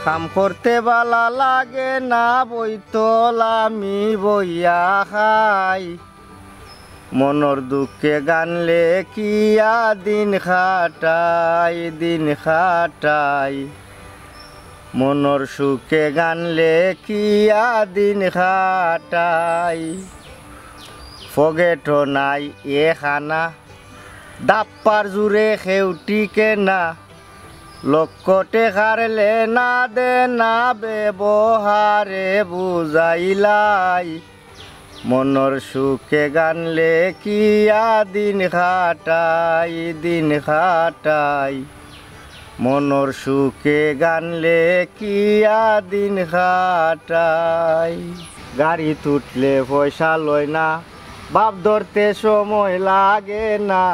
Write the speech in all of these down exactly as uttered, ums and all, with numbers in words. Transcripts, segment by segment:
কাম করতে বালা লাগে না, বইতল আমি বইয়া খাই। মনর দুঃখে গান লেখিয়া দিন কাটাই, দিন কাটাই। মনর সুখে গান লেখিয়া দিন কাটাই। পকেটো নাই এক আনা, দাপ্পার জুরে কেউ টিকে না। লক্ষ টেকার লেনা দেনা ব্যবহারে বুঝাইলাই। মনর সুখে গান লেখিয়া দিন কাটাই, দিন কাটাই। মনর সুখে গান লেখিয়া দিন কাটাই। গাড়িত উঠলে পয়সা লয় না, বাপ ধরতে সময় লাগে না।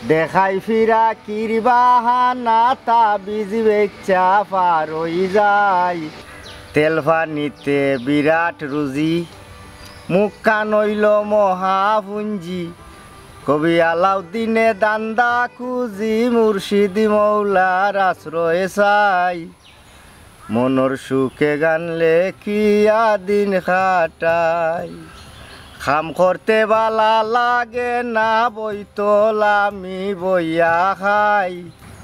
দেখাই ফিরাকির বাহানা, তাবিজ বেচ্চা পার অই যাই। তেল পানিতে বিরাট রুজি, মুখখান অইলো মহাপুঞ্জি। কবি আলাউদ্দিনে দান্দা খুজি, মুর্শিদ মৌলার আশ্রয় চাই। মনর সুখে গান লেখিয়া দিন কাটাই। কাম করতে বালা লাগে না, বইতল আমি বইয়া খাই।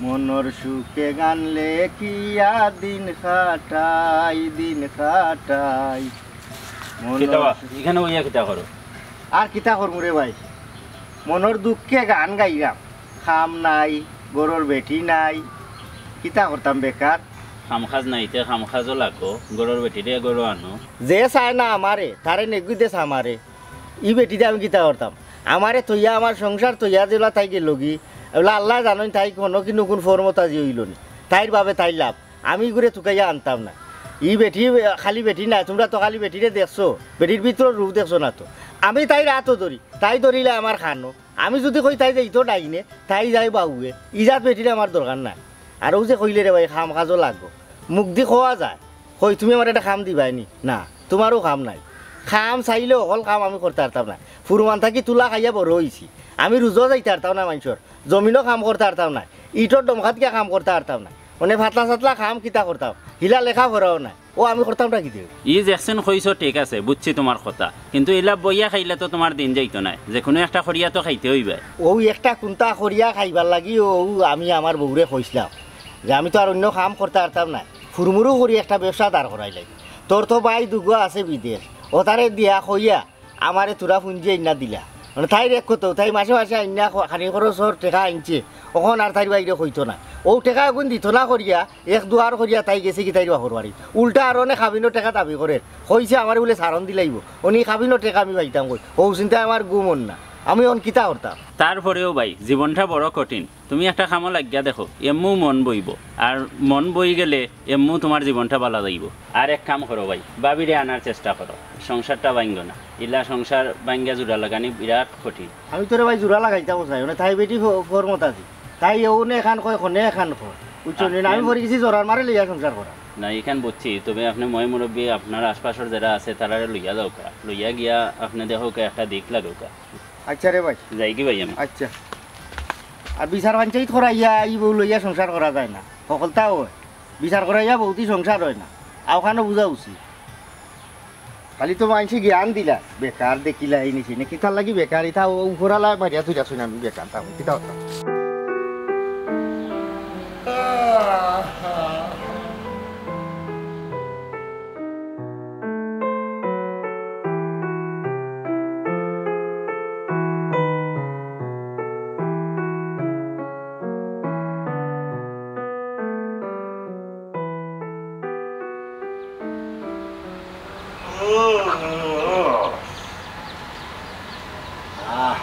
মনর সুখে গান লেখিয়া দিন কাটাই, দিন কাটাই। মনর কিতা বা, ইখানো বইয়া কিতা করো? আর কিতা করমু রে ভাই, মনর দুঃখে গান গাইরাম। কাম নাই, ঘরর বেটি নাই, কিতা করতাম বেকার। কাম কাজ নাই, তে কাম কাজও লাগবো, ঘরর বেটিরে ঘরো আনো। যে চায় না আমারে, তারে নেগুই দেশ আমারে। ই বেটিরে আমি কিতা করতাম? আমারে থইয়া, আমার সংসার থইয়া যেলা তাই গেলগি, এবলা আল্লায় জানইন তাই কোনো কিনো কুন ফরমতাজি অইলো নি। তাইর বাবে তাইর লাভ। আমি ইগুরে তুকাইয়া আনতাম না। ই বেটি খালি বেটি নায়, তুমরা তো খালি বেটিরে দেখছো, বেটির ভিতরর রূপ দেখছো না তো। আমি তাইর আতো ধরি, তাই ধরিলে আমার কানো। আমি যুদি কই তাই যাইতো ডাইনে, তাই যায় বাউয়ে। ই জাত বেটির আমার দরকার নাই। আর অউ যে কইলে রে ভাই, কাম কাজও লাগবো। মুখদি কওয়া যায়, কই তুমি আমারে একটা কাম দিবায় নি? না, তুমারও কাম নাই। কাম চাইলে হকল কাম আমি করতে পারতাম না। ফুরমান থাকি তুলা খাইয়া বড় অইছি। আমি রুজো যাইতে পারতাম না মানষর। জমিনো কাম করতে পারতাম না। ইটর ডমকাত গিয়া কাম করতে পারতাম না। মানে ফাতলা সাতলা কাম কিতা করতাম? হিলা লেখা পড়াও নাই। অউ আমি করতামটা কিতা? ই যেকছেন কইছো ঠিক আছে, বুঝছি তুমার কথা, কিন্তু ইলা বইয়া খাইলে তো তুমার দিন যাইতো নায়, যেকুনু একটা করিয়া তো খাইতে অইবায়। অউ একটা কুন্তা করিয়া খাইবার লাগি অউ আমি আমার বউরে কইছলাম যে আমি তো আর অইন্য কাম করতে পারতাম নায়, ফুরমুরু করি একটা ব্যবসা দাঁড় করাইলাই। তোর তো ভাই দুগু আছে বিদেশ, অতারে দিয়া কইয়া আমারে থুড়া পুঞ্জি আইন্না দিলা। মানে তাইর এক কথা, তাই মাসে মাসে আইন্না খ-, খানি খরচর টেকা আনছে, অখন আর তাইর বাইরে কইতো না। অউ টেকা অগুন দিতো না করিয়া, এক দুয়ার করিয়া তাই গেছেগি তাইর বাপর বাড়ি। উল্টা আর অনে কাবিনর টেকা দাবি করের। কইছে আমারে বুলে সারন দিলাইবো। অনি কাবিনর টেকা আমি পাইতাম কই। অউ চিন্তায় আমার ঘুম অর না। আমি অন কিতা করতাম? তারপরেও ভাই, জীবনটা বড় কঠিন। তুমি একটা কামো লাগিয়া দেখো, এমনেউ মন বইবো। আর মন বই গেলে এমনেউ তুমার জীবনটা বালা যাইবো। আর এক কাম করো ভাই, ভাবিরে আনার চেষ্টা করো, সংসারটা ভাঙ্গো না। ইলা সংসার ভাঙ্গিয়া জুড়া লাগানি বিরাট কঠিন। আমি তোরে ভাই জুড়া লাগাইতাম চাই, মানে তাই বেটি ফ-, ফরমতাজি। তাই অনে এখান কয়, হনে এখান কয়। বুঝছো নি? না, আমি আহ, পড়ি গেছি জরার মারে লইয়া সংসার করা। না, ইখান বুঝছি, তবে আপনে ময় মুরব্বি, আপনার আশপাশর যেরা আছে, তারারে লইয়া যাউক্কা, লইয়া গিয়া আপনে দেখউক্কা, একটা দিক লাগাউক্কা। আচ্ছা রে ভাই। যাইগি ভাই আমি। আচ্ছা। আর বিচার পঞ্চায়েত করাইয়া ই বউ লইয়া সংসার করা যায় না। হকলতা অয়। বিচার করাইয়া বউদি সংসার অয় না। অখানও বুঝা উচিত। খালি তো মানষে জ্ঞান দিলা। বেকার দেখিলা এই নিশি নে। কিতার লাগি বেকার? ইতা উ-, উপরালা মারিয়া তুই যাস না, আমি বেকার। তা কিতা করতাম? আহ,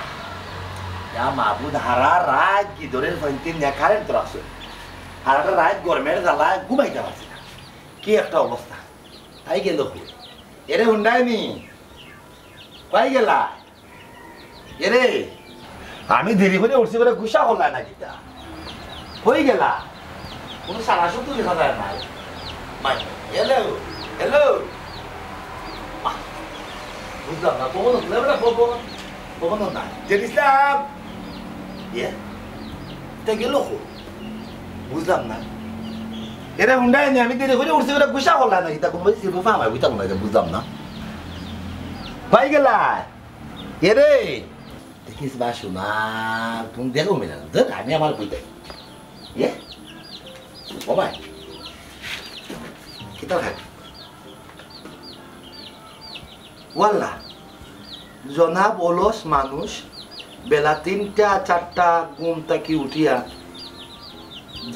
ইয়া মাবুদ, হারা রাইত কি ধরনের ফোন তিন দিয়া কারেন্ট তো রাখছে। হারাটা রাইত গরমের জ্বালা ঘুমাইতে পারছি না। কি একটা অবস্থা। তাই গেল কই? এরে হুন্ডাইনি। কই গেলা? এরে, আমি দেরি করি উঠছি বলে গুসা করলা না কিতা? কই গেলা? কোনো সারা শব্দ দেখা যায় না। মাই, হ্যালো, হ্যালো। আহ, বুঝলাম না, কখন উঠলে বেটা, কখন? কখন না? জেড ইসলাম। ইয়ে? তা গেল কো? বুঝলাম না। এরে হুন্ডায় নি, আমি দেরি করি উঠছি, ওরা গুসা করলা না, কিতা কোনো সিবু ফামাই, বুঝতাম না, বুঝলাম না। পাই গেলা? এরে, দেখিস বা শোনা, তুমি দেখো মিলা, দেখ, আমি আমার বই দেখি। এ? ও ভাই, কিতা খাই? ওয়াল্লা, জনাব অলস মানুষ, বেলা তিনটা চারটা ঘুম থাকি উঠিয়া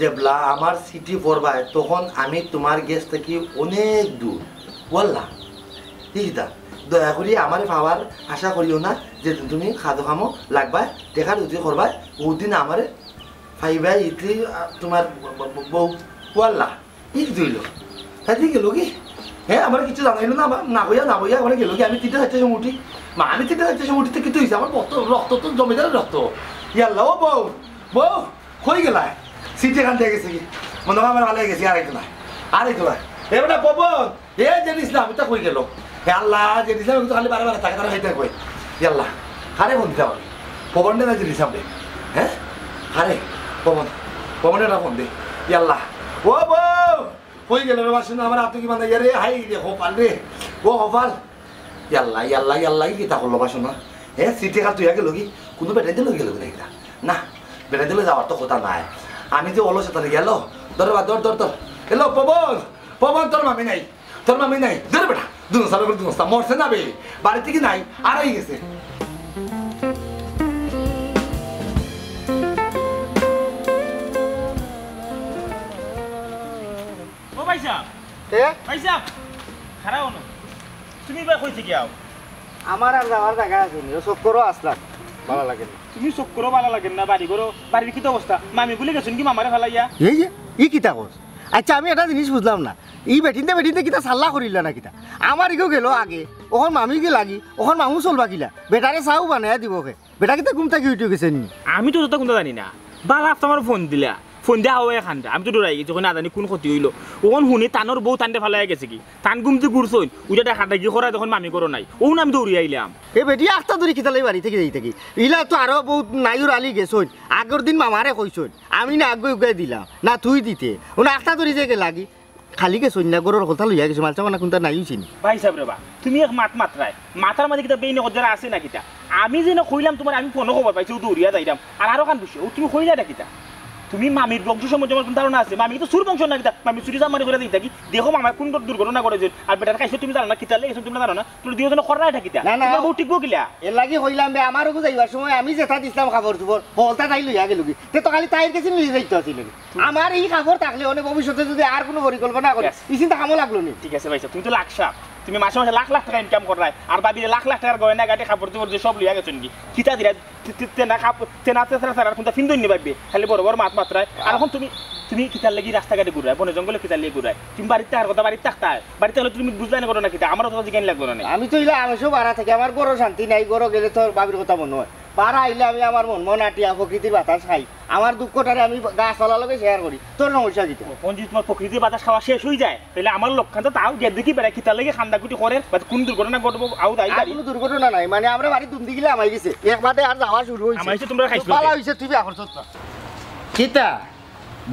যেবলা আমার চিঠি পড়বায়, তখন আমি তোমার গেছ থাকি অনেক দূর। ওয়াল্লা, ঠিক দা, দয়া করি আমারে পাওয়ার আশা করিও না, যে তুমি খাদো খামো লাগবায়, টেকা রুজি করবায়, ওদিন আমারে পাইবায় ইতি, আ, তোমার ব-, ব-, ব-, বউ। ওয়াল্লা, ই কি হইল? তাই গেল কি? হ্যাঁ, আমার কিছু জানাইলো না, আমার না কইয়া, না কইয়া, আমার গেল কি? আমি তিনটা চারটার সময় উঠি। মা, আমি তিনটা চারটার সময় উঠি, তো কি হইছে? আমার রক্ত, রক্ত তো জমিদারের রক্ত। ইয়াল্লা, ও বউ, বউ, কই গেলা? সিটি খান দিয়ে গেছে কি? মনে হয় আমার ভালো গেছি, আর আইতো না, আর আইতো না। এ বেটা, পবন, এ জেনিস না, আমি তো কই গেল? হে আল্লাহ, জেনিস না, আমি তো খালি বারে বারে তাকে তারা খাইতে কই। ইয়াল্লা, কারে ফোন দিতাম আমি? পবন না জেনিস আমি? হ্যাঁ? আরে, পবন, পবন একটা ফোন দে। ইয়াল্লা, ও বউ, কই গেল রে বাসন? আমার হাতে কি বানাইয়া রে? হাই রে, কপাল রে, ও কপাল। ইয়াল্লা, ইয়াল্লা, ইয়াল্লা, ই কিতা করলো বাসন? হ্যাঁ, সিটি খান তুই গেল কি? কোনো বেটাই দিল গেল কি না? না, বেটাই দিলে যাওয়ার তো কথা নাই। আমি যে অলস তাহলে গেল, ধর বা, ধর, ধর, ধর। হ্যালো, পবন, পবন, তোর মামি নাই, তোর মামি নাই। ধর বেটা, দুনস্তা লোকের দুনস্তা, মরছে না বে, বাড়ি থেকে নাই, আড়াই গেছে। ও ভাই সাহেব, কে? ভাই সাহেব, খারাপ হলো। তুমি ভাই কই থেকে আও? আমার আর যাওয়ার জায়গা আছে নি, ও চক্করও আসলাম, ভালো লাগে না। তুমি চক্করও ভালো লাগে না, বাড়ি ঘরও, বাড়ির কি তো অবস্থা? মামি বলে গেছেন কি মামারে ফালাইয়া? এই যে, ই কিতা কস? আচ্ছা, আমি একটা জিনিস বুঝলাম না, ই বেটিনতে বেটিনতে কিতা সাল্লা করিলা না কিতা? আমার ইগো গেল আগে, ওখান মামি গেল আগে, ওখান মামু চলবা কিলা? বেটারে চাও বানাইয়া দিব কে? বেটা কিতা ঘুম থাকি উঠে গেছে নি? আমি তো যত কুন্তা জানি না। বালা তো আমার ফোন দিলা। ফোন দিয়া হাওয়া খান্ডা। আমি তো ডরাই গেছি, ওখানে না জানি কোন ক্ষতি হইলো। ওখান হুনি তানোর বউ তানরে ফালাইয়া গেছে কি? তান ঘুম থেকে উঠছইন, উঠে ডাকা ডাকি করা তখন মামি করো নাই। ওখান আমি দৌড়ি আইলাম। এ বেটি, আখতা ধরি কিতালাই বাড়ি থেকে যাই থাকি। ইলা তো আরো বহুত নাইর আলি গেছইন। আগর দিন মামারে কইছইন। আমি না আগে উগাই দিলাম। না তুই দিতে। ও না আখতা ধরি যে গেলাগি। খালি গেছইন না, গরুর কথা লইয়া গেছে, মালসা মানে কোনটা নাই হইছে নি? ভাই সাহেব রে বা, তুমি এক মাত মাতরায়। মাথার মাঝে কিতা বেইনে কজ্জারা আছে না কিতা? আমি যে না কইলাম তোমার, আমি ফোনো খবর পাইছি, ও দৌড়িয়া যাইলাম। আর আরো কান বুঝছো, ও তুমি কইলা না কিতা? তুমি মামির বংশ সম্বন্ধে আমার কোন ধারণা আছে? মামি তো সুর বংশ না কিতা? মামি চুরি চামারি করে দিই থাকি। দেখো মামা কোন দুর্ঘটনা করেছে, আর বেটার কাছে তুমি জানো না, কিতা লেগেছে তুমি জানো না, তুমি দুইজনে করা এটা কিতা? না, না। তোমার বউ টিকবো কিলা? এর লাগি কইলাম বে, আমারও বুঝাইবার সময় আমি যেটা দিছিলাম খবর চুবর, হলতা তাই লইয়া গেল কি? তে তো খালি তাইর কাছে নিয়ে যাইতে আছিল। আমার এই খবর থাকলে অনেক ভবিষ্যতে যদি আর কোনো পরিকল্পনা করি, yes। এই চিন্তা কামো লাগলো নি। ঠিক আছে ভাই সাহেব, তুমি তো লাখ সাপ, তুমি মাসে মাসে লাখ লাখ টাকা ইনকাম করায়, আর ভাবিরে লাখ লাখ টাকার গয়না গাটি, কাপড় চোপড় যে সব লইয়া গেছেন কি? কিতা দিরা? তে-, তে-, তেনা কাপ-, তেনা তেসরা ছাড়া আর কোনটা ফিন্দইন নি ভাববে, খালি বড় বড় মাত মাতরায়। আর এখন তুমি, তুমি কিতার লাগি রাস্তাঘাটে ঘুরায়, বনে জঙ্গলে কিতার লাগি ঘুরায়? তুমি বাড়িতে থাকার কথা, বাড়িতে থাকতায়, বাড়িতে থাকলে তুমি বুঝলাই না ঘটনা কিতা, আমার কথা জিজ্ঞাসা লাগলো না। আমি তো ইলা আমেশো বাড়া থাকি, আমার ঘরো শান্তি নাই, ঘরো গেলে তোর ভাবির কথা মনে হয়। বাড়া আইলে আমি আমার মন মন আটিয়া প্রকৃতির বাতাস খাই। আমার দুঃখটারে আমি গাছপালার লগে শেয়ার করি। তোর সমস্যা কিতা? ও, পঞ্জি, তোমার প্রকৃতির বাতাস খাওয়া শেষ হই যায়, তাইলে আমার লক্ষণ তো তাও গিয়া দেখি বেড়া কিতার লাগি কান্দাকুটি করের, বা কোন দুর্ঘটনা ঘটবো, আও দাই আর গাড়ি। কোনো দুর্ঘটনা নাই, মানে আমরা বাড়ি দুমদি গিলা আমাই গেছে, এক বাদে আর যাওয়া শুরু হইছে। আমাই গেছে, তোমরা খাইছো বালা কে? হইছে, তুই বিয়া করছস না। কিতা?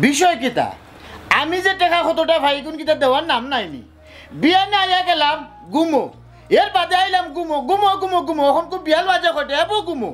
বিষয় কিতা? আমি যে টেকা কতটা পাই, কোন কিতা দেওয়ার নাম নাইনি। বিয়ানে আইয়া গেলাম ঘুমো, এর বাদে আইলাম ঘুমো, ঘুমো, ঘুমো, ঘুমো, এখন খুব বিয়াল বাজে কয়টা, এবো ঘুমো।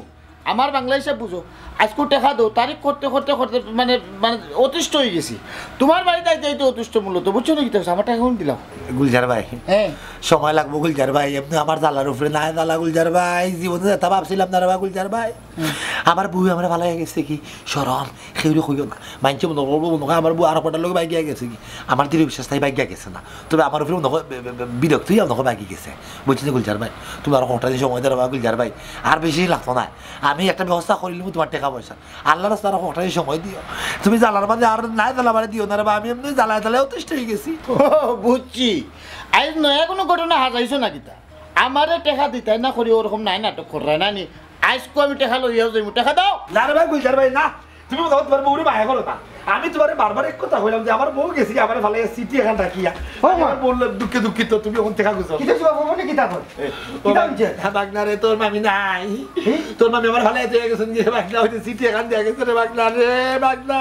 আমার বাংলা হিসাব বুঝো, আজকে টেকা দেও, তারিখ করতে করতে করতে মানে, মানে অতিষ্ঠ হয়ে গেছি। তোমার বাড়িতে আইতে আইতে অতিষ্ঠ মূলত, বুঝছো না কিতা? আমার টেকা এখন দিলাম। গুলজার ভাই, হ্যাঁ। সময় লাগবো গুলজার ভাই, এমনি আমার জ্বালার উপরে নাই জ্বালা গুলজার ভাই, জীবনে যেটা ভাবছিলাম না রে বা গুলজার ভাই। হুম। আমার বউ আমরা ভালো গেছে কি, শরম, কেউরে কইও না। মানষে মনে করবো, মনে হয় আমার বউ আর কটার লগে ভাগিয়া গেছে কি। আমার দৃঢ় বিশ্বাস তাই ভাগিয়া গেছে না। তবে আমার উপরে মনে হয় বে-, বে-, বে-, বিরক্ত হইয়া মনে হয় ভাগি গেছে। বলছি যে, "গুলজার ভাই, তুমি আর কটা দিন সময় দেও রে বা, গুলজার ভাই। আর বেশি লাগতো না। আমি একটা ব্যবস্থা করিলিমু তোমার টেকা পয়সা। আল্লাহর রাস্তায় আর কটা দিন সময় দিও। তুমি জ্বালার মাঝে আর নাই জ্বালা বাড়ি দিও না রে বা, আমি এমনি জ্বালায় জ্বালায় অতিষ্ঠ হয়ে গেছি।" ও, বুঝছি। আজ নয়া কোনো ঘটনা হাজাইছো না কিতা? আমারে টেকা দিতাই না করি ওরকম নাই নাটক কররা না নি। আজকে আমি টেকা লইয়াও যাইমু, টেকা দাও। না রে ভাই, গুলজার ভাই, না। তুমি মনে হয় তোমার বউরে মায়া করো না। আমি তুমারে বারবার এক কথা কইলাম যে আমার বউ গেছে গি আমারে ফালাইয়া চিঠি এখান রাখিয়া। ও মা। আমার বউ দুঃখে দুঃখিত, তুমি অখন টেকা খুঁজো। কিতা ছিল বাবা, মানে কিতা কর? এ, কিতা হইছে? হ্যাঁ, বাগনা রে, তোর মামি নাই। এ? তোর মামি আমারে ফালাইয়া দিয়া গেছইন গি রে বাগনা, ওই যে চিঠি এখান দিয়া গেছে রে বাগনা রে, বাগনা।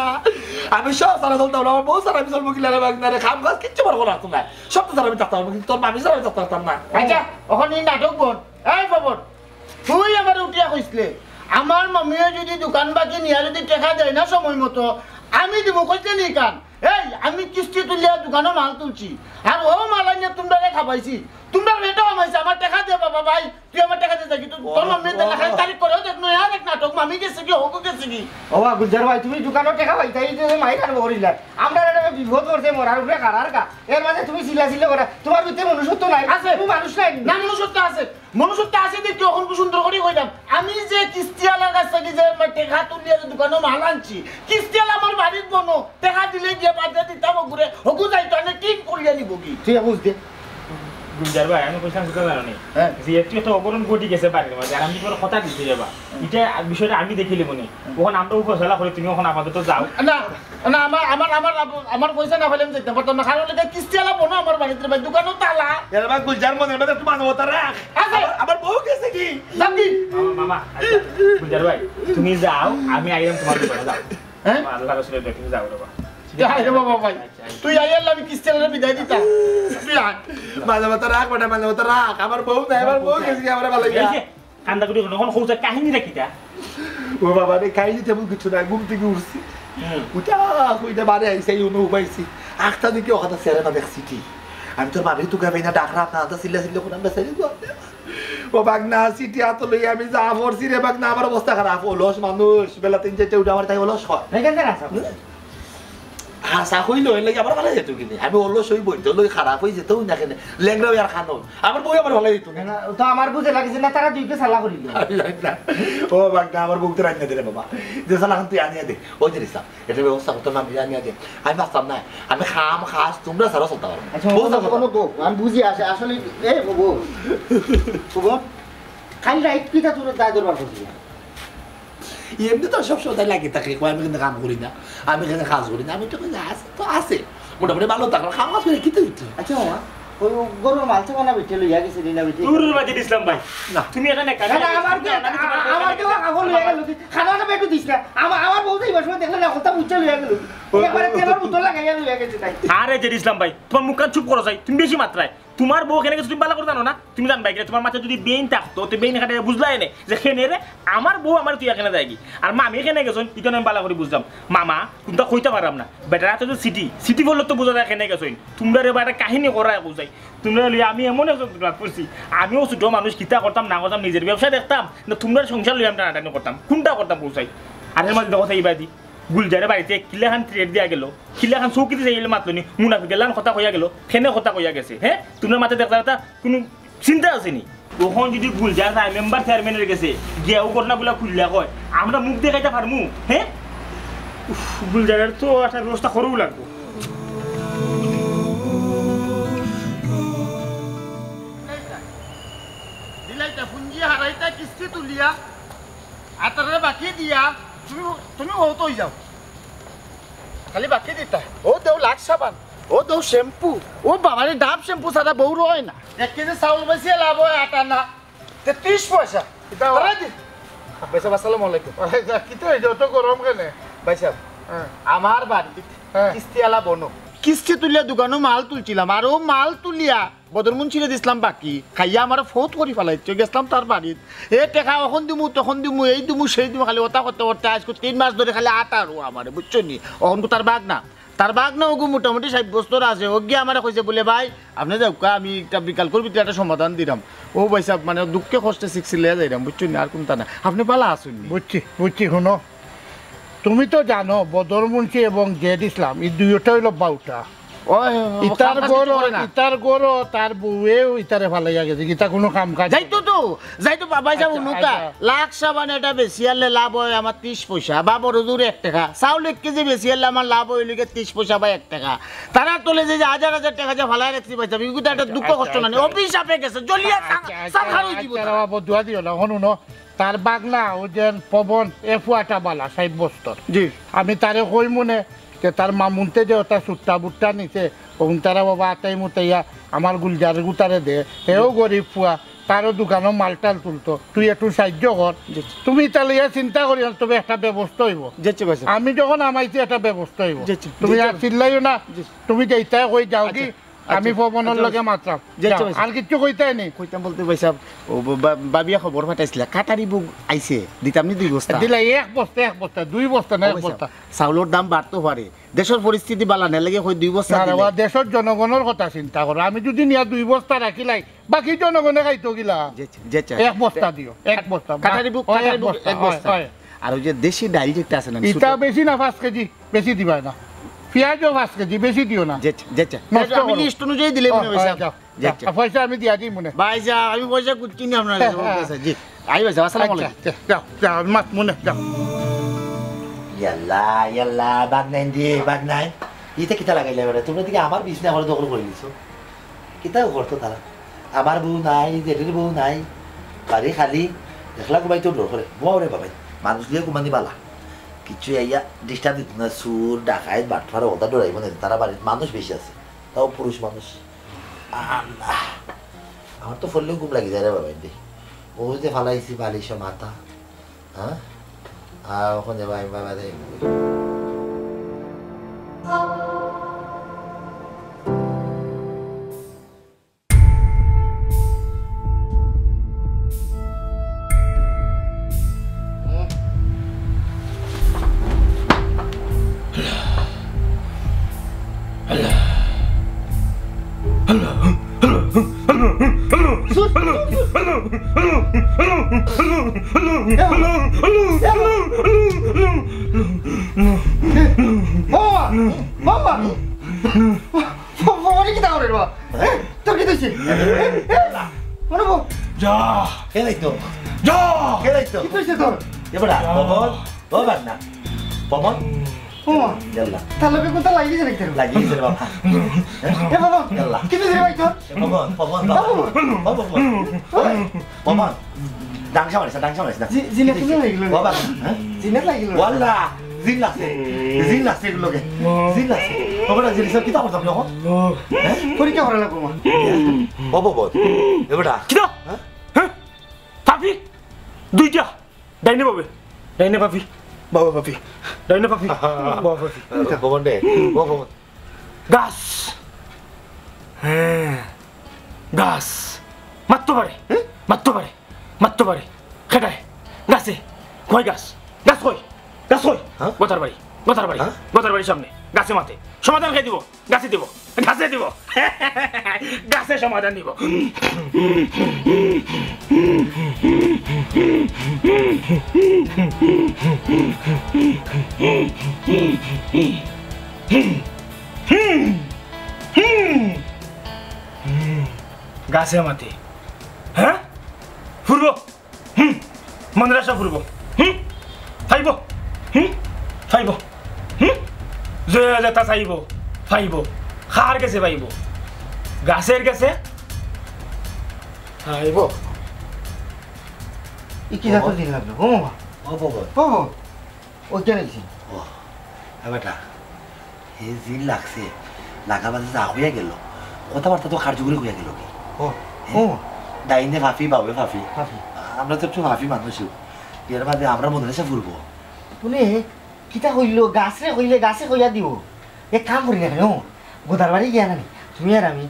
আমি সব ছাড়া চলতাম না, আমার বউ ছাড়া আমি চলবো কিলা রে বাগনা রে, কাম কাজ কিচ্ছু আমার করার তো নাই। সব তো ছাড়া আমি থাকতাম পারবো, কিন্তু তোর মামি ছাড়া আমি থাকতাম পারতাম না। আচ্ছা, অখন ই নাটক বন্ধ। এই বাবর, তুই আমারে উঠিয়া কইছলে, আমার মামিয়ে যদি দোকান বাকি নিয়া যদি টেকা দেয় না সময় মতো, আমি দিমু, কইছলে নি কান? এই, আমি কিস্তি তুলিয়া দোকানো মাল তুলছি, আর ও মাল আনিয়া তুমরারে খাবাইছি, তুমরার পেটো হামাইছে, আমার টেকা দে বাবা ভাই, তুই আমার টেকা দে যাগি, তুই, তোর মামিয়ে দেখা খালি তারিখ করেও দেখ, নয়া এক নাটক, মামি গেছে গি, হগু গেছে গি। ও বা গুলজার ভাই, তুমি দোকানো টেকা পাইতায়, এই যে মাইর আর বকরিলা, আমরার একটা বিপদ পড়ছে, মরার উপরে খাড়ার গা, এর মাঝে তুমি চিল্লা চিল্লা করা, তুমার ভিতরে মনুষ্যত্ব নাই, আছে। তুমি মানুষ নাই। না, মনুষ্যত্ব আছে। মনুষ্যত্ব আছে দেখি অখন খুব সুন্দর করি কইলাম। আমি যে কিস্তিআলার কাছ থাকি যে আমার টেকা তুলিয়া যে দোকানো মাল আনছি, কিস্তিআলা আমার বাড়িত বনো, টেকা দিলে গিয়া বাজার দিতাম ওগুরে, হগু যাইতো, আনে টিন করিয়া নিবো গি। তুই বুঝ দে। গুলজার ভাই, আমি কইছিলাম কিতা জানো নি? হ্যাঁ। যে একটু একটা অঘটন ঘটি গেছে বাড়ির মাঝে, আর আমি তুমারে কথা দিছি রে বা। ইটা বিষয়টা আমি দেখিলিমু নে। অখন আমরা উপসলা করি, তুমি অখন আপাতত যাও। না, না, আমার, আমার, আমার, আমার পয়সা না পাইলে আমি যাইতাম পারতাম না। কারণ এটা কিস্তিআলা বনো আমার বাড়িত রে ভাই, দোকানো তালা। এরে ভাই, গুলজার, মনের মাঝে একটু মানবতা রাখ। আছে। আমার, আমার বউ গেছে গি? যাবি? মামা, মামা, আচ্ছা, গুলজার ভাই, তুমি যাও, আমি আইলাম তুমার দোকানো, যাও। হ্যাঁ? আমার আল্লাহর রাসূলের দোকানো যাও রে বা। যা রে বাবা ভাই, আচ্ছা, আচ্ছা। তুই আইলে আমি কিস্তিআলারে বিদায় দিতাম। তুই আয়। মানবতা রাখ বেটা, মানবতা রাখ। আমার বউ নাই, আমার বউ গেছে গি, আমারে ফালাইয়া। এই যে, কান্দা করি অখন কও যে কাহিনীটা কিতা? ও বাবা রে, কাহিনী তেমন কিছু নাই, ঘুম থাকি উঠছি। হুম। উঠা, উঠা বারে আইছি, এই উনো উবাইছি। আখতা দেখি অখানতা চেহারা দেখছি কি? আমি তোর বাড়িত তুকাই পাই না, ডাকরাম না, আনতা চিল্লা চিল্লা করাম, বেচারি গো। ও বাগনা, চিঠি আতো লইয়া আমি যা পড়ছি রে বাগনা, আমার অবস্থা খারাপ। অলস মানুষ, বেলা তিন চাইরটা উঠা আমার তাই অলস হয়। এখান থেকে আসো। হাছা কইলে অইলে কি আমার ফালাই যাইতো কিনে? আমি অলস অই বইতো লই খারাপ অই যেতো না কেনে? লেংড়া অই আর খানো। আমার বউ আমার ফালাই দিত না। না, তো আমার বুঝে লাগছে না, তারা দুইকে সালা করিল। ও বাগনা, আমার বউতে রান্না দে রে বাবা। যে সালা খান তুই আনিয়া দে। ওই যে রিসা, এটা ব্যবস্থা করতে না, আমি আনিয়া দে। আমি বাঁচতাম না। আমি খাম, খাস, তুমরা সারা চলতে পারবো। আচ্ছা, বউ বউ, চলতে পারবো। বউ, আমি বুঝি আসে-, আসলে, এ, বউ, বউ। বউ, কাল রাইত কিতা তোর দায় দরবার করছি? এমনি তো সব সময় লাগি থাকে, কয় আমি কিন্তু কাম করি না, আমি কিন্তু কাজ করি না, আমি তো কই যে আছে তো আছে, মোটামুটি ভালো থাকলে কাম কাজ করে খেতে হইতো। আচ্ছা মামা, ওই গরুর মাংস বানা বেটে লইয়া গেছে নি না বেটে? দূর বাজি দিছিলাম ভাই। না। তুমি এখানে কাজ না, না, আমার কি, আমি তোমার আমার কি কাপড় লইয়া গেল? খানাটা বেটু দিস না। আমার, আমার বউ তো এই সময় দেখলে না, কথা বুঝে লইয়া গেল। একবারে তেলর বোতল লাগাইয়া লইয়া গেছে তাই। আরে যে দিছিলাম ভাই, তোমার মুখ কান চুপ করো যাই, তুমি বেশি মাত্রায়। তোমার বউ কেনে গেছে তুমি ভালা করি জানো না? তুমি জানবায় কিলা, তোমার মাথাত যদি বেইন থাকতো, তে বেইন খাটাইয়া বুঝলায় নে যে কেনে রে, আমার বউ আমারে থুইয়া কেনে যায়গি। আর মামি কেনে গেছইন, ইখান আমি ভালা করি বুঝলাম। মামা, কুনতা কইতাম পারলাম না। বেটার আতো তো চিঠি, চিঠি পড়লে তো বুঝা যায় কেনে গেছইন। তুমরা রে বা একটা কাহিনী করায় বুঝাই। তুমরারে লইয়া আমি এমন একজন বিপদো পড়ছি। আমিও ছোট মানুষ, কিতা করতাম না করতাম, নিজের ব্যবসা দেখতাম, না তুমরার সংসার লইয়া আমি টানাটানি করতাম। কুনটা করতাম বুঝাই। আর এর মাঝে দেখো সেই বাদি। গুলজারে বাড়িত কিলাখান threat দিয়া গেল, কিলাখান চৌকিতে যাইলে মাতলো নি, মুনাফিকের লাখান কথা কইয়া গেল, কেনে কথা কইয়া গেছে, হে? তুমরার মাথাত দেখলা তা কুনু চিন্তা আছে নি? অখন যদি গুলজার যায় মেম্বার চেয়ারম্যানের গেছে, গিয়া অউ ঘটনাগুলা খুলিয়া কয়, আমরা মুখ দেখাইতাম পারমু, হে? উফ, গুলজারের তো একটা ব্যবস্থা করাউ লাগবো। দিলাইতা, পুঞ্জি হারাইতা, কিস্তি তুলিয়া, আতারে বাকি দিয়া, তুমি, তুমি অউ তো অই যাও। খালি বাকি দিতা। অউ দেও লাক্স সাবান, অউ দেও শ্যাম্পু, ও বাবারে, ডাব শ্যাম্পু ছাড়া বউ রয় না। এক কেজি চাউল বেচিয়া লাভ অয় আট আনা, তে ত্রিশ পয়সা। কিতা অয়? তারা দি-, ভাই সাহেব, আসসালামু আলাইকুম। আরে যা, কিতা অইছে? অত গরম কেনে? ভাই সাহেব, হ্যাঁ। আমার বাড়িত হ্যাঁ। কিস্তিআলা বনো। কিস্তি তুলিয়া দোকানো মাল তুলছিলাম, আর অউ মাল তুলিয়া বদর মুন্সিরে দিছলাম বাকি, খাইয়া আমারে ফৌত করি ফালাইছে, গেছলাম তার বাড়িত। এ টেকা অখন দিমু, তখন দিমু, এই দিমু, সেই দিমু, খালি অতা করতে করতে আইজকু তিন মাস ধরি খালি আটারো আমারে, বুঝছো নি? অখনকু তার বাগনা, তার বাগনা অগু মোটামুটি ষাইট বছর আছে, অগিয়ে আমারে কইছে বুলে, "ভাই, আপনে যাউক্কা, আমি একটা বিকালকুর ভিতরে একটা সমাধান দিরাম।" ও ভাই সাহেব, মানে দুঃখে কষ্টে ছিকছিলাইয়া যাইরাম, বুঝছো নি? আর কুনতা না। আপনে ভালা আছইন নি? বুঝছি, বুঝছি, হুনো। তুমি তো জানো, বদর মুন্সি এবং জেড ইসলাম, ই দুইওটা অইলো বাউটা। ওই, ওই, ইতার কাম কাজ কিছু ঘরো, করে না। ইতার ঘরো তার বউয়েও ইতারে ফালাইয়া গেছে, ইতা কুনু কাম কাজ যাইতো তো, যাইতো বা-, ভাই সাহেব, আচ্ছা, হুনুক্কা, আচ্ছা। লাক্স সাবান এটা বেচিয়ারলে লাভ অয় আমার ত্রিশ পয়সা, বা বড় জোর এক টেকা। চাউল এক কেজি বেচিয়ারলে আমার লাভ অইলো গিয়া ত্রিশ পয়সা বা এক টেকা। তারার তলে যে, যে হাজার হাজার টেকা যে ফালাইয়া রাখছি ভাই সাহেব, ইগুতা একটা আচ্ছা, দুঃখ আচ্ছা, কষ্ট না নি, আচ্ছা। অভিশাপে গেছে, জ্বলিয়া আচ্ছা, ছারখার অই আচ্ছা, যিবো আচ্ছা, তারা। বাবা, বদদোয়া দিও না, হুনো, হুনো। তার বাগনা, অউ যেন পবন, এ ফুয়াটা বালা, ষাইট বছর। জি। আমি তারে কইমু নে, তার মামুনতে যে ওটা সুট্টা বুট্টা নিছে, অগুন তারা বাবা আতাই মুতাইয়া আমার গুলজার গুতারে দে, হেও গরিব ফুয়া, তারও দোকানো মালটাল তুলতো, তুই একটু সাহায্য কর। জি, জি। তুমি তাহলে ইয়া চিন্তা করিও না, তবে একটা ব্যবস্থা অইবো। জি, জি, ভাইসাব। আমি যখন আমাইছি একটা ব্যবস্থা অইবো। জি, জি। তুমি জি, আর জি। চিল্লাইও না, জি। তুমি যেইটাই কই যাও কি, আচ্ছা, আমি আচ্ছা, পবনর আচ্ছা, লগে ভাইসাব। মাতরাম। জি, আচ্ছা, যাও, ভাইসাব। আর কিচ্ছু কইতায় নি? কইতাম বলতে ভাইসাব, ও বা-, বা-, বাবিয়ে খবর পাঠাইছিলা, কাটারি বুক আইছে, দিতাম নি দুই বস্তা। দিলা এক বস্তা, এক বস্তা, দুই বস্তা না, ও এক ভাইসাব, বস্তা। চাউলর দাম বাড়তো পারে, দেশর পরিস্থিতি বালা না, এরলাগি কই দুই বস্তা না রে দিলে। বা, দেশর জনগণর কথা চিন্তা করো। আমি যদি নিয়া দুই বস্তা রাখিলাই, বাকি জনগণে খাইতো কিলা? জি, জি, জি। এক বস্তা দিও, এক বস্তা। কাটারি বুক, ও, এক কাটারি বুক, বস্তা, এক বস্তা। অয়, অয়। আর ওই যে দেশি ডাইল যেটা আছে না, ইটা ছোট বেশি না, পাঁচ কেজি, বেশি দিবায় না। পিয়াজও পাঁচ কেজি, বেশি দিও না। জি, জি, জি। নষ্ট আমি করো। লিস্ট অনুযায়ী দিলে মনে অয়, অয়, ভাইসাব। যাও, জি, যাও। জি। আর পয়সা আমি দিয়া দিমুনে। ভাইসাব, আমি পয়সা কুচ্ছু নি আপনার কাছে, হ্যাঁ, হ্যাঁ। জি। আই ভাইসাব, আসসালামু আচ্ছা, আলাইকুম। আচ্ছা, যাও, যাও, মাত মনে, যাও। ইয়াল্লা, ইয়াল্লা, বাগনাইন রে, বাগনাইন। ইটা কিতা লাগাইলা বেটা? তুমরা দেখি আমার বিছনা ঘর দখল করি নিছো। কিতা করতো তারা? আমার বউ নাই, জেঠির বউ নাই, বাড়ি খালি, একলা ঘুমাইতো ডর করে। বউ রে বাবাই, মানুষ লইয়া ঘুমানি বালা। কিচ্ছু আইয়া disturb দিত না, চুর, ডাকাইত, বাটপার, ওটা ডরাইবো না, তারা বাড়িত মানুষ বেশি আছে, তাও পুরুষ মানুষ। আল্লাহ, আমার তো পড়লেও ঘুম লাগি যায় রে বাবাই রে। ও যে ফালাইছি বালিশ মাথা, হ্যাঁ? আর ওখানে ভাই বাবা রে। বাবা! বাবা! বাবা, বাবা, কিতা করে রে বাবা? এ, তোর কিতা অইছে? এ, এ, এ, মনে বউ। যা। কে যাইতো? যা। কে যাইতো? কিতা অইছে তোর? এ বেটা, যা। পবন, ও বাগনা। পবন। ও মা। ইয়াল্লা। তার লগে কোনটা লাগিয়ে গেছে নাকি তোর? লাগিয়ে গেছে রে বাবা। এ বাবা, ইয়াল্লা। কিতা অইছে রে ভাই তোর? এ পবন, পবন, বাবা। বাবা। ও পবন। ওই। পবন। ডাংসা মারিস না, ডাংসা মারিস না। জি, জি, না, তুমি লাগিল। বাবা, হ্যাঁ? জিনে লাগিল। ওয়াল্লা, জিন লাগছে। জিন লাগছে এগুলোকে। জিন লাগছে। বাবা, জিন লাগছে। কিতা করতাম এখন? হ্যাঁ? পরীক্ষা করা লাগবো, মা। বাবা, বল। এ বেটা। কিতা? হ্যাঁ? হ্যাঁ? ভাবি? দুইটা। ডাইনে বামে। ডাইনে ভাবি। বামে ভাবি। ডাইনে ভাবি। বামে ভাবি। ভবন রে। ও ভবন। গাছ। হ্যাঁ। গাছ। মাততো পারে। হ্যাঁ? মাততো পারে। মাততো পারে। খেদায়। গাছে। কই গাছ? গাছ কই? গাছ কই? হ্যাঁ? গতার বাড়ি। গতার বাড়ি। হ্যাঁ? গতার বাড়ির সামনে। গাছে মাতে। সমাধান কে দিব? গাছে দিব, গাছে দিব, গাছে সমাধান দিব। গাছে মাতে। হ্যাঁ? ফুরবো। হুম, মনে রাখা ফুরবো। হুম, পাইবো। হুম, পাইবো। হুম, যে যেটা চাইবো, পাইবো। কার গেছে পাইবো? গাছের গেছে পাইবো। ই কি জাতর দিন লাগলো? ও বাবা। ও বাবা। ও বাবা। ওই কেন গেছি? ও, এ বেটা, হে জিন লাগছে, লাগা বাজে যা হইয়া গেল, কথাবার্তা তো কার্যকরী হইয়া গেল কি? ও, হে? ও। ডাইনে ফাফি, বাউয়ে ফাফি। ফাফি। আমরা তো একটু ফাফি মানুষ, এর মাঝে আমরা মনে রেখে ফুরবো। শুনে, কিতা কইলো? গাছরে কইলে গাছে কইয়া দিব। এক কাম করি না কেন? গোদার বাড়ি গিয়া না নি? তুমি আর আমি,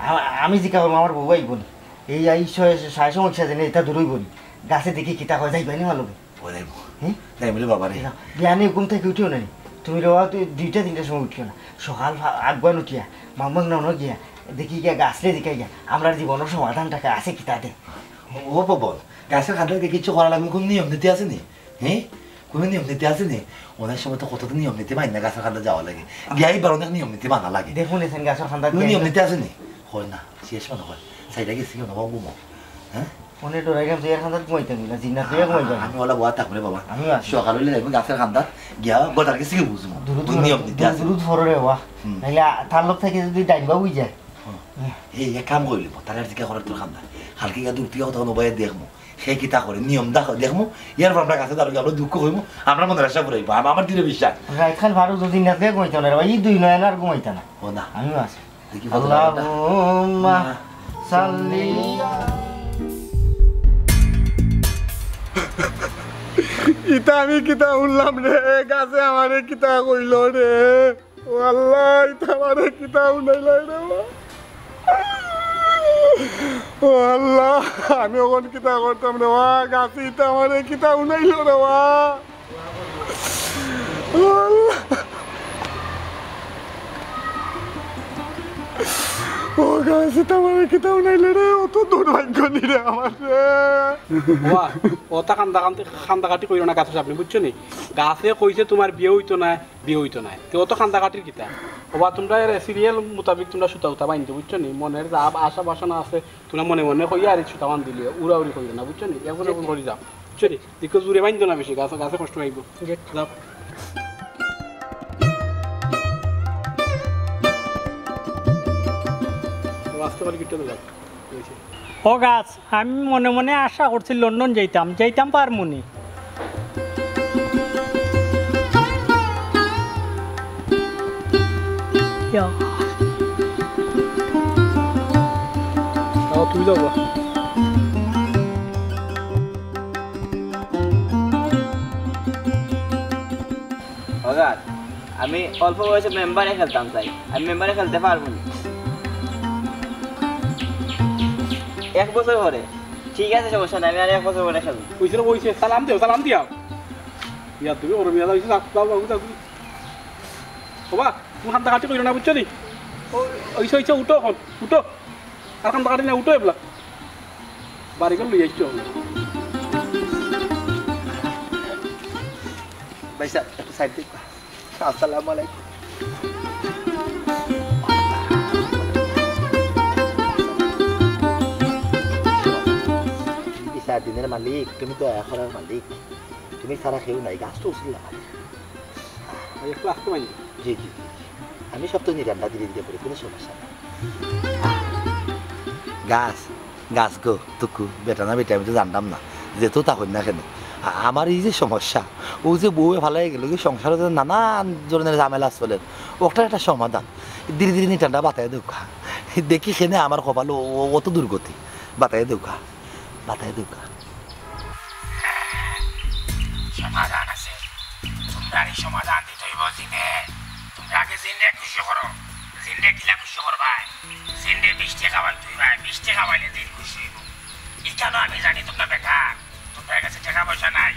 আ-, আমি জিকা করবো, আমার বউ আইব নি? এই, এই স-, স-, সায় সমস্যা জানি, এটা দূরই বলি। গাছে দেখি কিতা কয়, যাইবানি আমার লগে? ও যাইব। হুম? যাইব রে বাবা রে। না, বিয়ানে ঘুম থেকে উঠিও না নি। তুমি রে বাবা, তুই দুইটা তিনটার সময় উঠিও না। সকাল ফা-, আগুয়ান উঠিয়া, মামুক নানো গিয়া, দেখি গিয়া গাছরে দেখাই গিয়া, আমরার জীবনের সমাধানটাকে আছে কিতা দে। ও বাবা, গাছের খাদ্য দেখে কিছু করা লাগবে, কোন নিয়ম নীতি আছে নি? হ্যাঁ? কোনো নিয়ম নীতি আছে নি? অনেক সময় তো কত নিয়ম নীতি মানি না, গাছের খাদ্য যাওয়া লাগে। গিয়াই বার অনেক নিয়ম নীতি মানা লাগে। দেখুন, এসেন গাছের খাদ্য কোনো নিয়ম নীতি আছে নি? হয় না, শেষ মনে হয়। সাইডে গেছি কেন বাবা ঘুমো? হ্যাঁ? মনে ডরাই গেলাম যে এর খান্দাত ঘুমাইতাম না, জিন্নাত লইয়া ঘুমাইতাম। আমি ওলা বয়া থাকবো রে বাবা। আমিও আছি। সকাল হইলে যাইবো গাছের খান্দাত, গিয়া গদার গেছে কি বুঝবো? দুরুদ কোন পড়ো, নিয়ম নীতি আছে? দুরুদ পড়ো রে বাবা। হুম। নাইলে আ-, তার লোক থেকে যদি ডাইন বাবু যায়। হুম। এই এক কাম করিলি, তার আর জিকা করার তোর খান্দা। কালকে গিয়া দূর থেকে কোথাও নবাই দেখবো। হে কিতা করে, নিয়ম দা দেখমু, এরপর আমরা গাছে দাঁড়াই, আমরা দুঃখ কইমু, আমরা মনের আশা পুরাইবো, আম-, আমার দৃঢ় বিশ্বাস। রাইত খান ফারুক যদি না থাকে ঘুমাইতাম না রে ভাই, এই দুই নয়ন আর ঘুমাইতাম না। ও না। আমিও আছি। দেখি কত আল্লাহুম্মা সাল্লি। ইতা আমি কিতা শুনলাম রে, গাছে আমারে কিতা কইল রে? ও আল্লাহ, ইতা আমারে কিতা হুনাইলাই রে বা। ও আল্লাহ, আমি অখন কিতা করতাম রে বা, গাছে ইতা আমারে কিতা হুনাইল রে বা। ও আল্লাহ। ও গাছে ইতা আমারে কিতা হুনাইল রে, অত দুর্ভাগ্য নি রে আমার রে। বাবা, অতা কান্দা কান্দি, কান্দাকাটি কইরো না গাছের সামনে, বুঝছো নি? গাছে কইছে তুমার বিয়া অইতো না, বিয়া অইতো নায়। তে অত কান্দাকাটির কিতা? ওবা, তুমরা এর সিরিয়াল মোতাবেক তুমরা সুতা উতা বান্ধিও, বুঝছো নি? মনের যা আশা বাসনা আছে, তুমরা মনে মনে কইয়া আর সুতা বান্ধিলিও, উড়াউড়ি করিও না, বুঝছো নি? এখন এখন করি যাও, বুঝছো নি? দেখো জোরে বান্ধিও না বেশি, গাছে, গাছে কষ্ট পাইবো। যাও। ও, আসতে পারি কিট্টু যাও। ও গাছ, আমি মনে মনে আশা করছি লন্ডন যাইতাম, যাইতাম পারমুনি। ইয়া। তাও তুই যাও বা। ও গাছ, আমি অল্প বয়সে মেম্বারে খেলতাম চাই, আমি মেম্বারে খেলতে পারবো না। এক বছর পরে। ঠিক আছে, সমস্যা নাই, আমি আর এক বছর পরে খেলবো। কইছে রে, কইছে, সালাম দিও, সালাম দিও। ইয়া, তুমি ওর মিয়া যাও, যাও, যাও, যাও, যাও। ওবা, তুমি কান্দাকাটি কইরো না, বুঝছো নি? ও, অইছে, অইছে, উঠো এখন, উঠো। আর কান্দাকাটি না, উঠো এবলা। বাড়ি ঘর লই আইছো। ভাই সাহেব, একটু সাইড দিন। আসসালামু আলাইকুম। তুমি বিচার দিনের মালিক, তুমি দয়া করার মালিক, তুমি ছাড়া কেউ নাই, গাছ তো উচিত লাগাই। ভাই, একটু আসতে পারি? জি, জি, জি, জি। আমি সব তো নিরান্ডা ধীরে ধীরে করি, কোনো সমস্যা নাই। গাছ, গাছ গো, তুকু, বেটা না বেটা, আমি তো জানতাম না। যেহেতু তা হইল না কেন, আ-, আমার এই যে সমস্যা, ও যে বউয়ে ফালাই গেল, এই সংসারে যে নানান ধরনের ঝামেলা চলের, ওটার একটা সমাধান। ধীরে ধীরে নিটান্ডা বাতায় দেউকা। দেখি কেনে আমার কপাল ও, ও, অত দুর্গতি। বাতায় দেউকা, বাতায় দেউকা। সমাধান আছে। তোমরা এই সমাধান দিতে হইব জিনে। তোমরা আগে জিনরে খুশি করো। জিনরে কিলা খুশি করবায়? জিনরে মিষ্টি খাওয়াই তুই ভাই, মিষ্টি খাওয়াইলে জিন খুশি হইব। ইখানো আমি জানি তোমরা বেকার, তোমরা কাছে টাকা পয়সা নাই,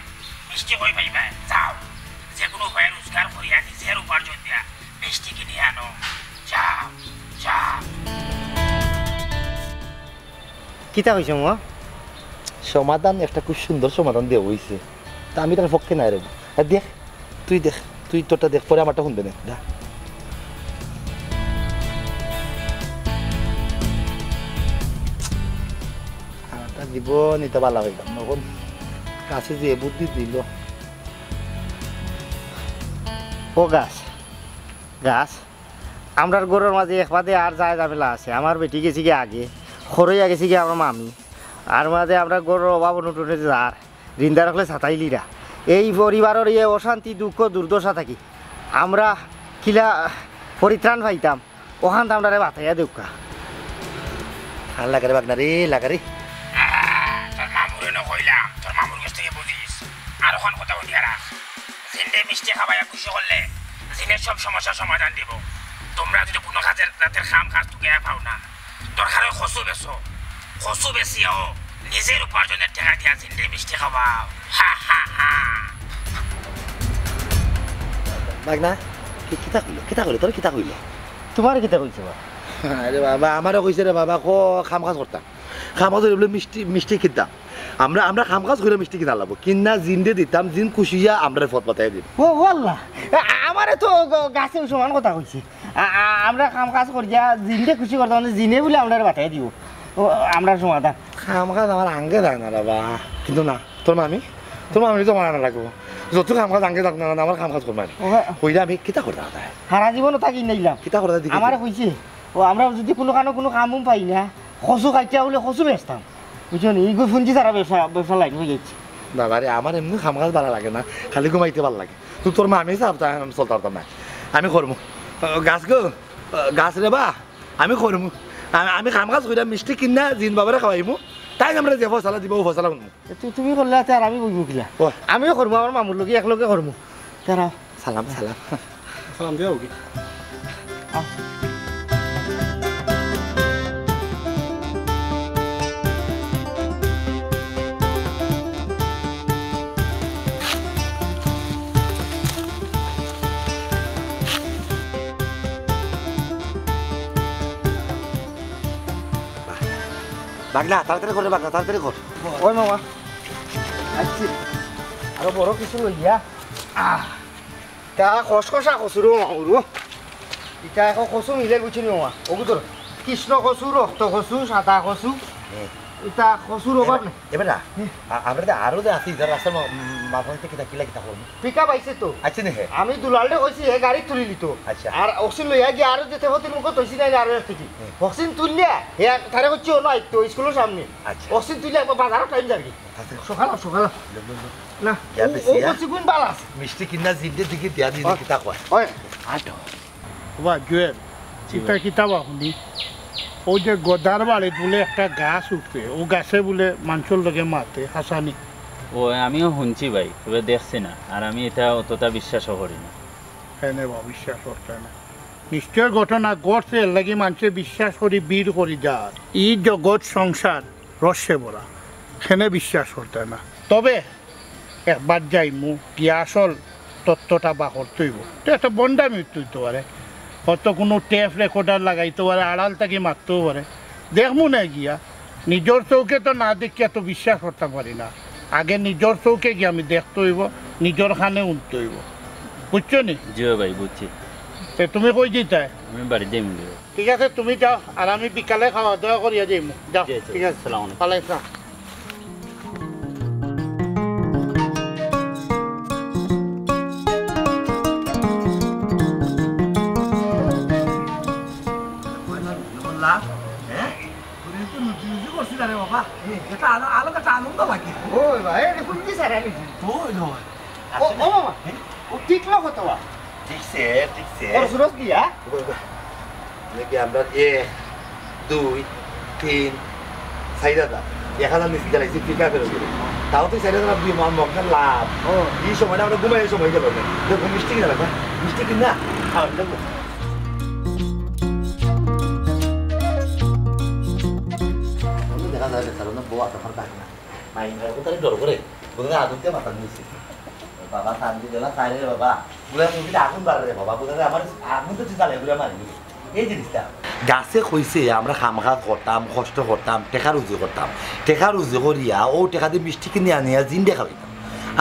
মিষ্টি কই পাইবায়? যাও, যে কোনো উপায়ে রোজগার করিয়া নিজের উপার্জন দিয়া মিষ্টি কিনে আনো। যাও, যাও। কিতা কইছো মো? সমাধান একটা খুব সুন্দর সমাধান দেওয়া হইছে। তা আমি তার পক্ষে নাই রে। আর দেখ, তুই দেখ, তুই তোরটা দেখ, পরে আমারটা শুনবে না। যা। আমারটা জীবন ইতা বালা হইলাম না। এখন কাছে যে বুদ্ধি দিল। ও গাছ, গাছ, আমরার ঘরর মাঝে এক বাদে আর যায় ঝামেলা আছে। আমার বেটি গেছে গিয়া আগে, খরইয়া গেছে গিয়া আমার মামি। আর মাঝে আমরার ঘরর অভাব অনটনে যার, রিন্দার হকলে সাতাইলিরা। এই পরিবারর এই অশান্তি, দুঃখ, দুর্দশা থাকি আমরা কিলা পরিত্রাণ পাইতাম, ওখান তো আমরারে বাতাইয়া দেউক্কা। আর লাগা রে বাগনা রে, লাগা রে। আহ, তোর মামুরে ন কইলাম, তোর মামুর গেছ থাকি বুঝিস। আর ওখান কথা উঠিয়া রাখ। জিনরে মিষ্টি খাবাইয়া খুশি করলে জিনে সব সমস্যার সমাধান দিব। তোমরা যদি কোনো কাজের জাতের কাম কাজ তুকাইয়া পাও না, দরকার হয় কচু বেচো, কচু বেচিয়াও নিজের উপার্জনের টেকা দিয়া জিনরে মিষ্টি খাবাও। হা, হা, হা। বাগনা, কি, কিতা কইলো? কিতা কইলো? তোর কিতা কইলো? তোমার কিতা কইছে বা? আরে বাবা, আমারে কইছে রে বাবা, ক-, কাম কাজ করতাম। কাম কাজ করি বলে মিষ্টি, মিষ্টি কিনতাম। আমরা, আমরা কাম কাজ করি মিষ্টি কিনা লাগবো। কিনা জিনরে দিতাম, জিন খুশি হইয়া আমরারে পথ বাতাইয়া দিবো। ও, ও আল্লাহ, আ-, আমারে তো গ-, গাছে সমান কথা কইছে। আ-, আ-, আমরা কাম কাজ করিয়া জিনরে খুশি করতাম, মানে জিনে বলে আমরারে বাতাইয়া দিবো। ও, আমরার সমাধান। কাম কাজ আমার আঙ্গে যায় না রে বা। কিন্তু না, তোর মামি, তোর মামি তো মারা না লাগবো। যত কাম কাজ আঙ্গে যাক না, আমার কাম কাজ করবে না। ও, কইলে আমি কিতা করতাম তাই? সারা জীবনও তাকি নিলাম। কিতা করতাম দেখি আমারে তো। কইছে, ও, আমরা যদি কোনো কানো কোনো কাম উম পাই না, কচু কাটিয়া বলে কচু বেচতাম। বুঝছো নি? ইগু পুঞ্জি ছাড়া ব্যবসা, ব্যবসা লাইন অই গেছে। বাবা রে, আমার এমনে কাম কাজ ভালা লাগে না, খালি ঘুমাইতে ভালা লাগে। তুই তোর মামি সাহেব, তাই আমি চলতে পারতাম না। আমি করমু। আহ, গাছ গো, আহ, গাছ রে বা, আমি করমু। আমি, আমি কাম কাজ কইরা মিষ্টি কিনা জিন বাবারে খাওয়াইমু, তাইন আমরা যে ফয়সালা দিবা, অউ ফয়সালা করমু। এ, তু-, তুমি করলে আতে আর আমি বইমু কিলা? ও। আমিও করমু, আমার মামুর লগে একলগে করমু। তারা সালাম, সালাম। সালাম দিয়া অউগি। আহ। বাগনা, তাড়াতাড়ি কর রে বাগনা, তাড়াতাড়ি কর। ওই মামা, আইছি। আরো বড় কিছু লইয়া। আহ, তা খসখসা কচু রে মামা, রে। ইটা এখন কচু মিলে বুঝছি নি মামা। অগু ধর, কৃষ্ণ কচু, রক্ত কচু, সাদা কচু। হুম। ইটা কচুর অভাব নাই। এবার না, হুম। আ-, আমরা তো আরো যে আছি, যারা রাস্তার মা-, উম, মাঝে মাঝে কিতা কিলা কিতা করবো। পিক আপ আইছে তো। আইছে নি হে? আমি দুলালরে কইছি, হে গাড়ি তুলি নিত। আচ্ছা। আর অক্সিন লইয়া গিয়া আরো যেতে হতে মুখে তৈছি নাই আরো এক থেকে। হুম। অক্সিন তুললিয়া, হে তারে কইছি, ও নয় তো, স্কুলের সামনে। আচ্ছা। অক্সিন তুললিয়া একবার বাজারও টাইম যাবি। আচ্ছা। সকাল, সকাল। লো, লো, লো। না, ইয়া ও, বেশি, ও ইয়া। কইছি কোন বালা আছে? মিষ্টি কিনা জিন্দে দিকে দিয়া দিলে ওই, কিতা কয়? ওই। আটো। ওবা, জুয়েল, জি ইটা ভাই। কিতা বা হুনি? অউ যে গদার বাড়িত বুলে একটা গাছ উঠছে, অউ গাছে বুলে মানষর লগে মাতে, হাছা নি? ও, আমিও হুনছি ভাই, তবে দেখছি না, আর আমি ইটা অতটা বিশ্বাসও করি না। কেনে বা বিশ্বাস করতে না? নিশ্চয় ঘটনা ঘটছে, এর লাগি মানষে বিশ্বাস করি ভিড় করি যার। ই জগৎ সংসার রহস্যে ভরা, কেনে বিশ্বাস করতে না। তবে একবার যাইমু, গিয়া আসল তথ্যটা বার করতে অইবো। তো একটা ভন্ডামি অইতো পারে, হয়তো কুনু টেপ রেকর্ডার লাগাইতো পারে, আড়াল থাকি মাততেও পারে। দেখমু না গিয়া, নিজর চউখে তো না দেখিয়া তো বিশ্বাস করতাম পারি না। আগে নিজর চউখে গিয়া আমি দেখতে অইবো, নিজর কানে হুনতে অইবো। বুঝছো নি? জি ভাই, বুঝছি। তে তুমি কই যাইতায়? আমি বাড়িত যাইমু। ঠিক আছে, তুমি যাও, আর আমি বিকালে খাওয়া দাওয়া করিয়া যাইমু। যাও, জি, জি। ঠিক আছে। আসসালামু আলাইকুম। ওয়ালাইকুম আসসালাম। বললা, হ্যাঁ? তুই তো রুজি রুজি করছিস না রে বাবা। এটা আলো-, আলাদা একটা আনন্দ লাগে। ওই ভাই, এটা কোন কি সারা নিছি? ওই নয়। ও, ও মামা, হ্যাঁ? ও টিকলো কত বা? টিকছে, টিকছে। খরচ উরচ দিয়া? ওই, ওই। দেখি আমরা এক, দুই, তিন, চাইর হাজার। এক হাজার নিচে চালাইছি, পিক আপের উপরে। তাও তো চাইর হাজার আপনি আমার মগনার লাভ। ও। এই সময়টা আমরা ঘুমাই, এই সময় গেল না। দেখো, মিষ্টি কিনা লাগবে? মিষ্টি কিনা? খাওয়া যাবে। দেখা যায়, বেচারা, ওনার বউ আর আমার ডাক না। মাইন্ড খারাপ করতে ডর করে, বুঝলে আগুন দিয়ে মাথা নিয়েছে। বাবা, শান্তি দিলা, খাই রে বাবা। বুঝলে তুমি আগুন বার রে বাবা, বুঝলে আমার আগুন তো চিন্তা লেগে মারি। এই জিনিসটা। গাছে কইছে, আমরা কাম কাজ করতাম, কষ্ট করতাম, টেকা রুজি করতাম। টেকা রুজি করিয়া, ও টেকা দিয়ে মিষ্টি কিনে আনিয়া জিন দেখা হইতাম।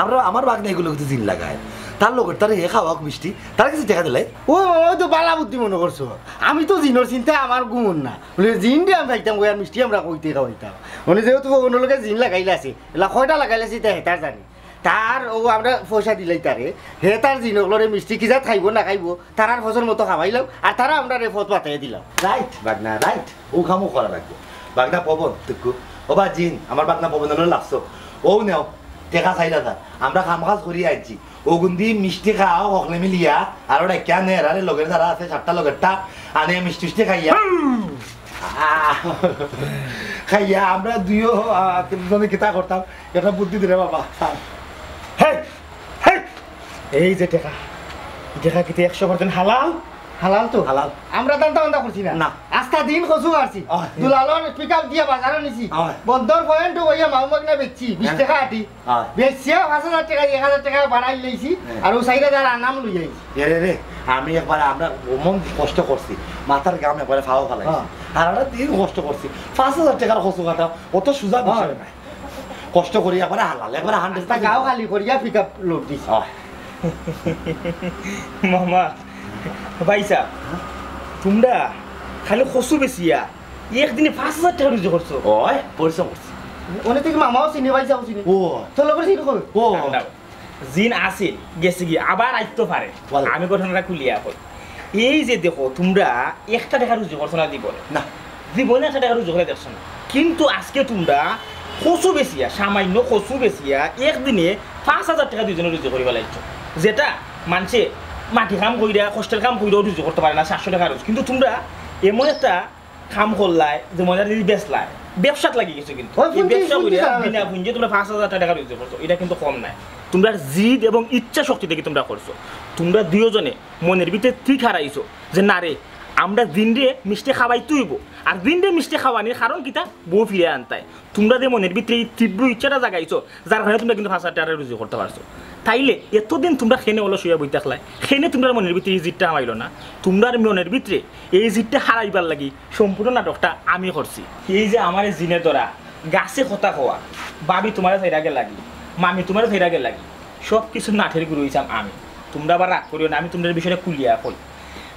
আমরা, আমার বাগনা এগুলো কিন্তু জিন লাগায়। তার লোকের তার হে খাওয়াক মিষ্টি, তার কাছে টেকা দিলাই। ও বাবা, ওই তো বালা বুদ্ধি মনে করছো। আমি তো জিনর চিন্তা আমার ঘুমন না। বলে, জিন দিয়ে আমি খাইতাম, ওই আর মিষ্টি আমরা কইতে খাওয়াইতাম। মানে, যেহেতু ওগুলোর লোকে জিন লাগাইলে আছে, এলা কয়টা লাগাইলে আছে, এটা হেতার জানি। তার ও আমরা পয়সা দিলাই তারে, হে তার জিনগুলোরে মিষ্টি কিজাত খাইবো না খাইবো, তারার পছন্দ মতো খাওয়াইলাম, আর তারা আমরারে পথ বাতাইয়া দিলাম। রাইট, বাগনা, রাইট। ও কামও করা লাগবো। বাগনা পবন, তুকু। ও বা জিন, আমার বাগনা পবন হলো লাভছো। ও নেও, টেকা চাইরা না। আমরা কাম কাজ করিয়া আনছি। ওগুন দি মিষ্টি খাও, হকলে মিলিয়া, আরো ডাকিয়া নে, আরে লগের যারা আছে, সাতটা লগেরটা, আনে মিষ্টি মিষ্টি খাইয়া। আহ, খাইয়া, আমরা দুইও, আহ, তিনজনে কিতা করতাম, এটা বুদ্ধি দিলে বাবা। হেই, হেই, এই যে টেকা, এই টেকা কিতা একশো percent হালাল? হালাল তো? হালাল। আমরা দান্দা বান্দা করছি না। না। আস্তা দিন কচু কাটছি। আহ, দুলালর পিক আপ দিয়া বাজারো নিছি। আহ। বন্দর পয়েন্টও বইয়া মামু মাগনা বেচছি, বিশ হ্যাঁ। টেকা আটি। আহ। বেচিয়া পাঁচ হাজার টেকা, এক হাজার টেকা বাড়াই লইছি, হ্যাঁ। আর ও চাইর হাজার আনাম লই আইছি। এরে রে, আমি একবার আমরা অমন কষ্ট করছি, মাথার ঘাম একবারে ফাও ফালাইছি। হ্যাঁ। আর আমরা দিন কষ্ট করছি, পাঁচ হাজার টেকার কচু কাটা, অত সুজা বিষয় হ্যাঁ। নাই। কষ্ট করি একবারে হালাল, একবারে hundred। আস্তা গাঁও খালি করিয়া পিক আপ লোড দিছি। আহ। মামা, ভাই সাহেব, তোমরা খালি কচু বেচিয়া একদিনে পাঁচ হাজার টেকা রুজি করছো। ওই, পরিশ্রম করছি। অনে থাকি মামাও চিনি, ভাই সাহেবও চিনি। ও। তোর লগর চিনি কবে? ও। না, জিন আছিল, গেছে গি, আবার আইতো পারে। ওয়াল্লাহ। আমি ঘটনাটা খুলিয়া কই। এই যে দেখো, তোমরা একটা টেকা রুজি করছো না জীবনে। না। জীবনে একটা টেকা রুজি করি দেখছো না। কিন্তু আজকে তুমরা কচু বেচিয়া, সামান্য কচু বেচিয়া একদিনে পাঁচ হাজার টেকা দুইজনে রুজি করি ফালাইছো। যেটা মানষে মাটি কাম করিয়া, কষ্টের কাম করিয়াও রুজি করতে পারে না, সাতশো টেকা রোজ। কিন্তু তুমরা এমন একটা কাম করলায় যে মজার জিনিস বেচলায়, ব্যবসাত লাগি গেছো। কিন্তু অয়, এই পুঁজি, ব্যবসা পুঁজি করিয়া লাগাই। বিনা পুঁজিয়ে তুমরা পাঁচ হাজার টেকা রুজি করছো, ইটা কিন্তু কম নায়। তুমরার জিদ এবং ইচ্ছা শক্তি থাকি তুমরা করছো। তুমরা দুইওজনে মনের ভিতরে ঠিক হারাইছো যে না রে, আমরা দিনরে মিষ্টি খাওয়াইতে অইবো, আর দিনরে মিষ্টি খাওয়ানির কারণ কিতা? বউ ফিরাই আনতায়। তুমরা যে মনের ভিতরে এই তীব্র ইচ্ছাটা জাগাইছো, যার কারণে তুমরা কিন্তু পাঁচ হাজার টেকা রুজি করতে পারছো। তাইলে এতদিন তুমরা কেনে অলস অইয়া বই থাকলায়, কেনে তুমরার মনের ভিতরে এই জিদটা হামাইলো না? তুমরার মনের ভিতরে এই জিদটা হারাইবার লাগি সম্পূর্ণ নাটকটা আমি করছি। এই যে আমারে জিনে ধরা, গাছে কথা কওয়া, ভাবি তুমারে ছাইড়া গেলাগি, মামি তুমারে ছাইড়া গেলাগি, সব কিছু নাটের গুরু অইছলাম আমি। তুমরা আবার রাগ করিও না, আমি তুমরার বিষয়টা খুলিয়া কই।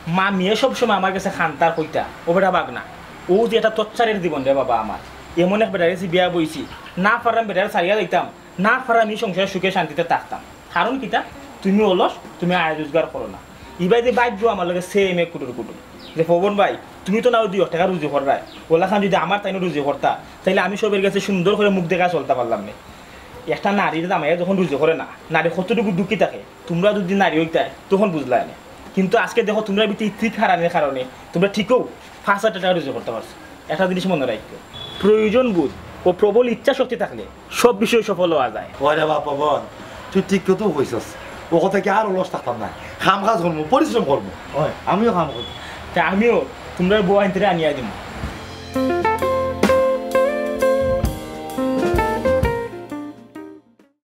মামিয়ে সবসময় আমার গেছে কান্দার কইতা, "ও বেটা ভাগনা, অউ যে একটা তচ্ছারের জীবন রে বাবা আমার, এমন এক বেটার গেছে বিয়া বইছি, না পারলাম বেটারে ছাড়িয়া যাইতাম, না পারলাম ই সংসারে সুখে শান্তিতে থাকতাম।" কারণ কিতা? তুমি অলস, তুমি আয় রোজগার করো না। ইবায় যে ভাইব্য আমার লগে same এক কুটুর কুটুর। যে, "পবন ভাই, তুমি তো না অউ দুই এক টেকা রুজি কররায়, অলাখান যদি আমার তাইনও রুজি করতা, তাইলে আমি সবের গেছে সুন্দর করি মুখ দেখাইয়া চলতা পারলাম নে।" একটা নারীর জামাইয়ে যখন রুজি করে না, নারী কতটুকু দুঃখী থাকে, তুমরা যদি নারী অইতায়, তখন বুঝলায় নে। কিন্তু আজকে দেখো, তুমরার ভিতরে এই ঠিক হারানির কারণে তুমরা ঠিকউ পাঁচ হাজার টেকা রুজি করতে পারছো। একটা জিনিস মনো রাখিও, প্রয়োজন বোধ ও প্রবল ইচ্ছা শক্তি থাকলে সব বিষয়ে সফল অওয়া যায়। ওরে বাবা পবন, তুই ঠিক কথাউ কইছস। অউ কথা কি আর অলস থাকতাম না, কাম কাজ করমু, পরিশ্রম করমু। অয়, আমিও কাম করমু। তে আমিও তুমরার বউ আইন্তরে আনিয়া দিমু।